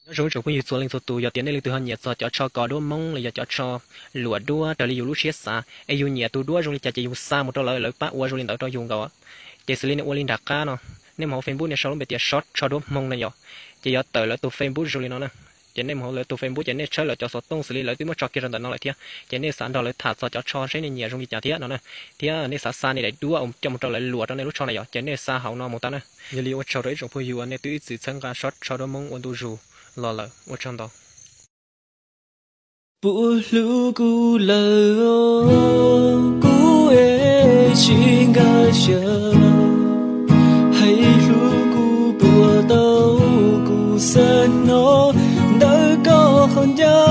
Nyob zoo ib tsoom phooj ywg txhua leej txhua tus, yog tias nej leej twg ho nyiam txog cov tsho kos duab Hmoob los yog cov tsho luam duab raws li yus lub siab xav es yus nyiam tus duab zoo li cas ces yus xa mus rau lawv, lawv pab ua zoo li ntawd rau yus nkaus. Ces xws li nej ua li nram qab no, nej mus hauv Facebook nej sau lub npe tias Sob Tsho Duab Hmoob na yom, ces yuav tawm lawv tus Facebook zoo li no na. Ces nej mus hauv lawv tus Facebook ces nej tshawb lawv cov xov tooj xws li lawv twb muab tso kiag rau ntawm no lawm thiab, ces nej xav nrog lawv tham txog cov tsho seb nej nyiam zoo li cas thiab no na, thiab nej xav xa nej daim duab coj mus rau lawv luam rau nej lub tsho na yom, ces nej xa hauv no mus tau na. Yog li ua tsaug rau ib tsoom phooj ywg uas nej twb ib txwm txhawb nqa Sob Tsho Duab Hmoob ua ntu zus los lawm, ua tsaug ntau. Puas hlub kuv lawm, kuv es tsis nkag siab, hais hlub kuv puas tau, kuv xav hnov ntawm koj qhov ncauj.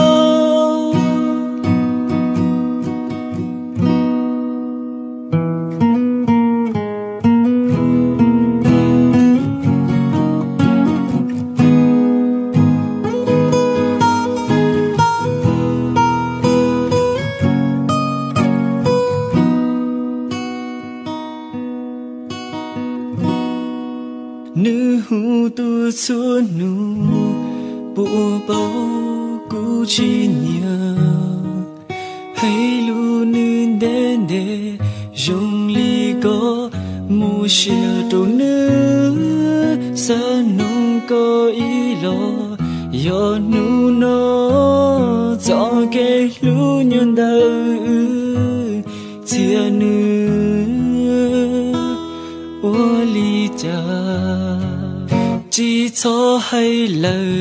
Nws hu tuaj txhua hnub, puas paub kuv tsis nyiam, hais lus nws ntev ntev zoo li koj, muaj siab rau nws, xav noog koj ib los, yog hnub no txoj kev hlub nyuag ntawd wb txhiaj nws ua li cas, tsis txhob hais lawm.